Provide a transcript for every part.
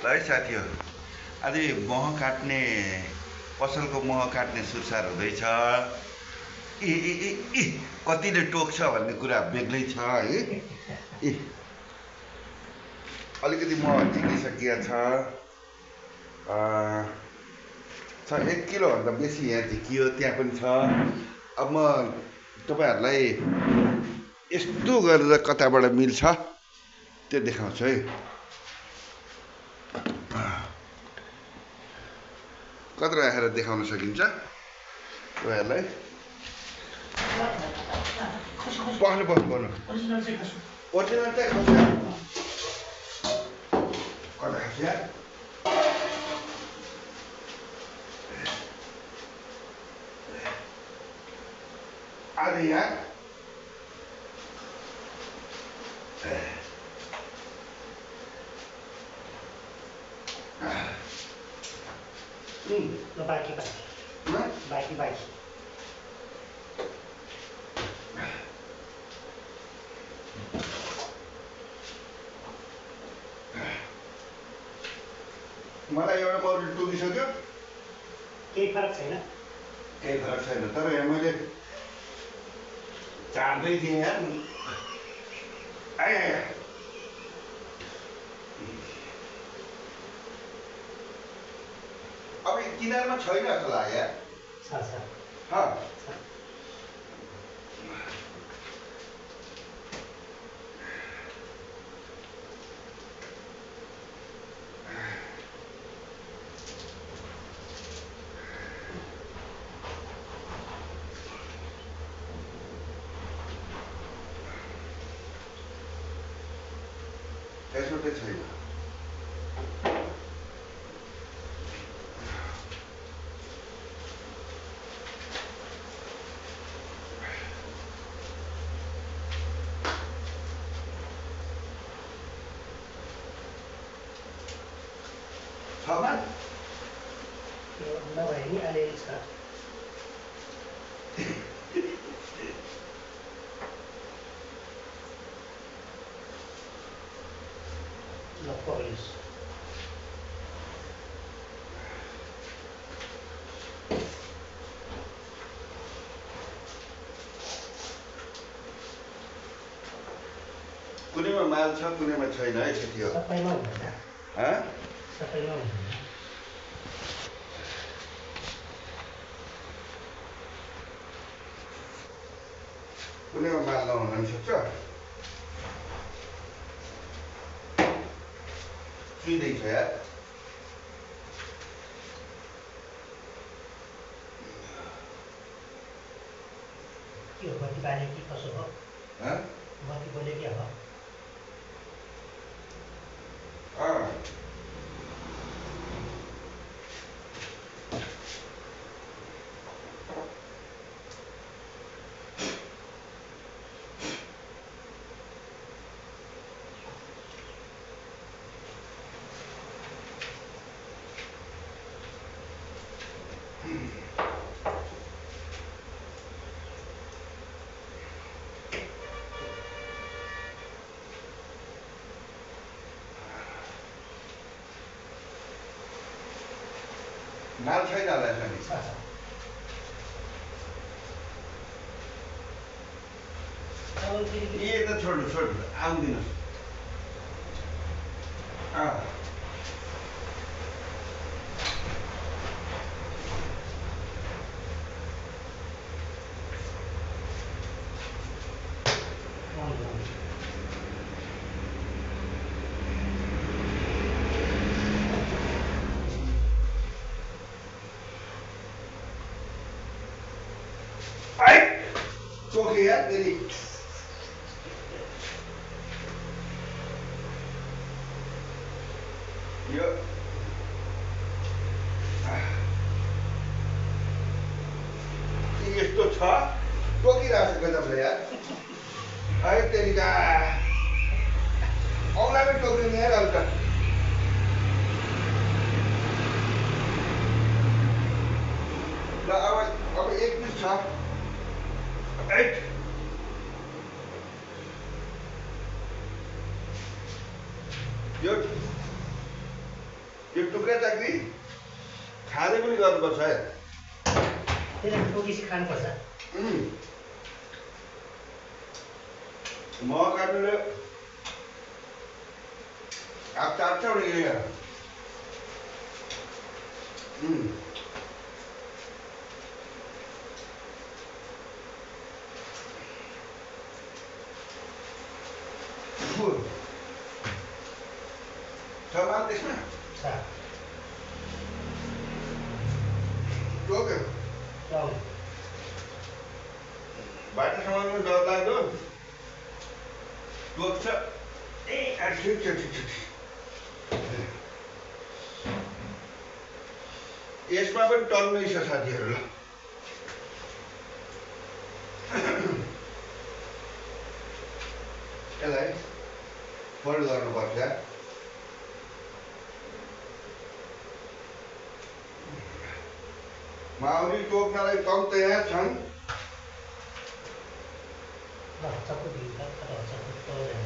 ल है साथी हो आज मह काट्ने पसलको मह काट्ने सुरसार हुँदैछ। कतिले टोक्छ भन्ने कुरा बेग्लै छ है। अलिकति मह झिकिसकिया छ। 1 किलोभन्दा बेसी यहाँ झिकियो, त्यहाँ पनि छ। अब म तपाईँहरूलाई यस्तो गरेर कताबाट मिल्छ त्यो देखाउँछु है। कता राखेर देखाउन सकिन्छ तपाईँहरूलाई? बस्नु ओरिजिनल चाहिँ खस्यो। कता खस्यो? आज यहाँ बाकी मलाई एउटा पौडी टुकिसक्यो। केही फरक छैन। तर यहाँ मैले झार्दै थिएँ यार। अब किनारमा छैन जस्तो लाग्यो यार। त्यसो छैन। नभए नि अलिअलि छ। कुनैमा माल छ, कुनैमा छैन है साथी हो। सबैमा हुँदैन। कुनैमा माल नहुन पनि सक्छ। चुइँदैछ यार। के हो, बत्ती बाल्यो कि कसो हो? बत्ती बोल्यो के हो? माल छैन होला साथी। त छोड्नु आउँदिनुहोस्। चोके यार तेरी। यो यस्तो छ टोकिरहेको छ गजबले यार। है तेरिका औँलामै टोक्रिने यार हल्का। ल अब 1 पिस छ। यो यो टुक्रा चाक्री खाँदै पनि गर्नुपर्छ है। त्यसले टोकिस खानुपर्छ। म काट्नुले हात चाट्छ भने के गर सामान त्यसमा टोक्यो बाटो सामानमा डर लाग्दो टोक्छ। ए ठिक छ ठिक छ। यसमा पनि टन्नै छ साथीहरू। ल यसलाई फोल्ड गर्नुपर्छ। माउरी टोक्नलाई कम तयार छन्।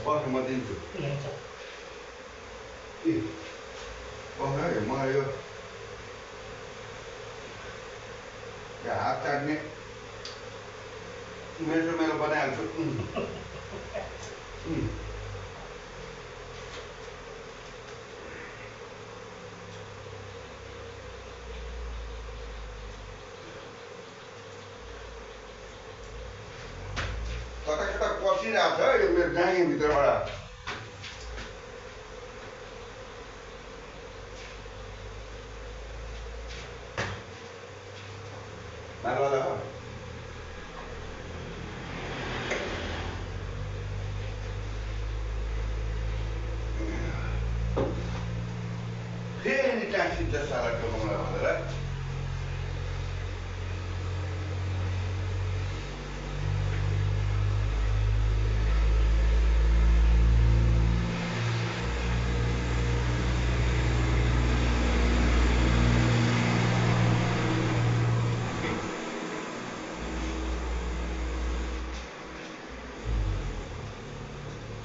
बस म दिन्छु। म यो हात चाट्ने मेरो बनाइहाल्छु। कता कता पसिरहेको छ यो मेरो जाँगे भित्रबाट। फेरि टाँसिन्छ साला टोकाउला भनेर।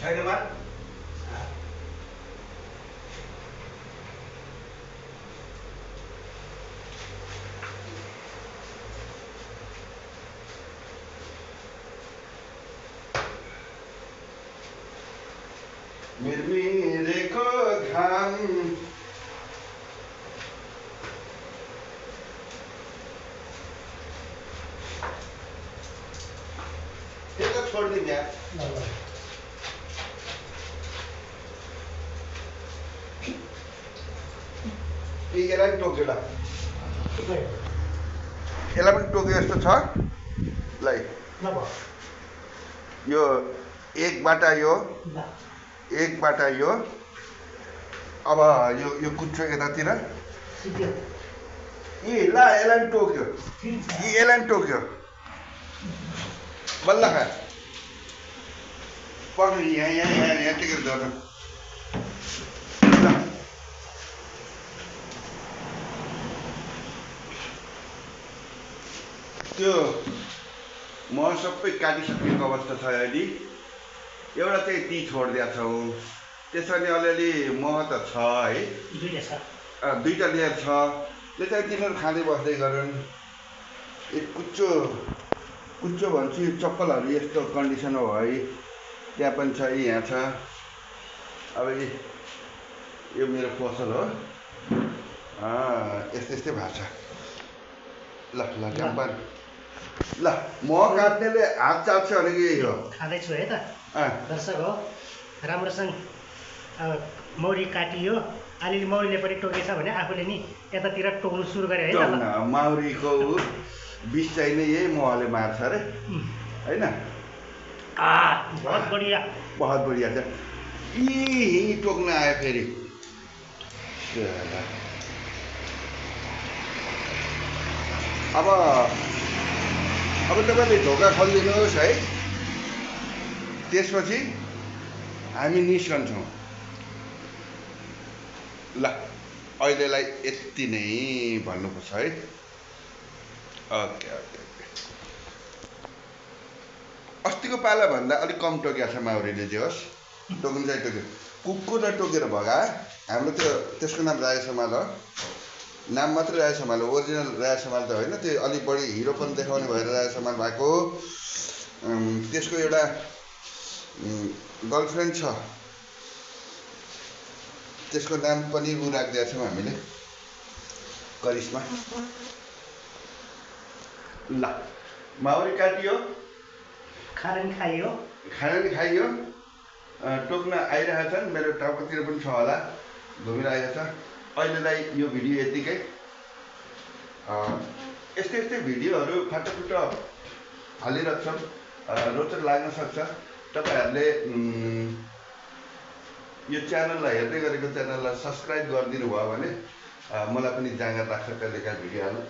छैन मा मिरमिरेको घाम त्यो त छोडिदिउँ यार। यसलाई पनि टोक्यो ल। यसलाई पनि टोक्यो जस्तो छ। ल यो एक बाटा यो अब यो कुच्चो यतातिर। ए ल यसलाई पनि टोक्यो। यसलाई पनि टोक्यो बल्ल खा पक्नु यहाँ टेकेर धर्नु। त्यो म सबै काटिसकेको अवस्था छ अहिले। एउटा चाहिँ ती छोडिदिएको छौ। त्यसरी अलिअलि मह त छ है। दुईटा लेयर छ। त्यो चाहिँ तिनीहरू खाँदै बस्दै गरून्। एक कुच्चो भन्छु यो चप्पलहरू यस्तो कन्डिसन हो है। त्यहाँ पनि छ यहाँ छ। अब यो मेरो पसल हो। यस्तै भएको छ। ल ट्याम्पर ल म काट्नेले हात चाट्छ भनेको यही हो। खाँदैछु है त दर्शक हो। राम्रोसँग मौरी काटियो। अलिअलि मौरीले पनि टोकेछ भने आफूले नि यतातिर टोक्नु सुरु गरे है त। माउरीको विष चाहिँ नै यही महले मार्छ अरे होइन। बहुत बढिया छ। यी टोक्न आयो फेरि। अब तपाईँले ढोका खोलिदिनुहोस् है। त्यसपछि हामी निस्कन्छौँ। ल अहिलेलाई यति नै भन्नुपर्छ है। ओके। अस्तिको पाला भन्दा अलिक कम टोकिया छ माउरीले जे होस्। टोक्नु चाहिँ टोक्यो कुकुरलाई टोकेर भगा हाम्रो त्यसको नाम राय समाल हो नाम मात्रै राय समाल हो ओरिजिनल राय समाल त होइन त्यो अलिक बढी हिरोपन देखाउने भएर राय समाल भएको त्यसको एउटा गर्लफ्रेन्ड छ त्यसको नाम पनि ऊ राखिदिएका छौँ हामीले करिश्मा ल माउरी काटियो खाना नि खाइयो टोक्न आइरहेका छन् मेरो टाउकोतिर पनि छ होला घुमिरहेको छ अहिलेलाई यो भिडियो यतिकै यस्तै भिडियोहरू फाटोफुटो हालिरहेछौँ रोचक लाग्न सक्छ तपाईँहरूले यो च्यानललाई हेर्दै गरेको च्यानललाई सब्सक्राइब गरिदिनु भयो भने मलाई पनि जाँगर लाग्छ कहिलेकाहीँ भिडियो हाल्नु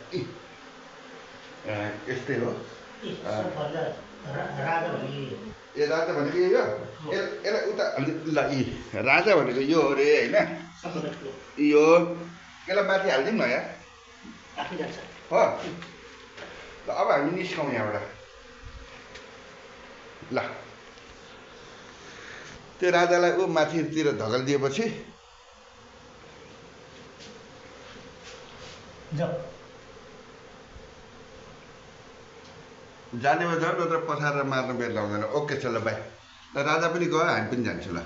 यस्तै हो ए राजा भनेको यो यसलाई उता ल राजा भनेको यो हो रे होइन यो यसलाई माथि हालिदिउँ न यहाँ हो ल अब हामी निस्कौँ यहाँबाट ल त्यो राजालाई ऊ माथितिर धकलिदिएपछि जानेमा जाऊ नत्र पछारेर मार्न बेर लाउँदैन ओके छ ल बाई ल राजा पनि गयो हामी पनि जान्छौँ ल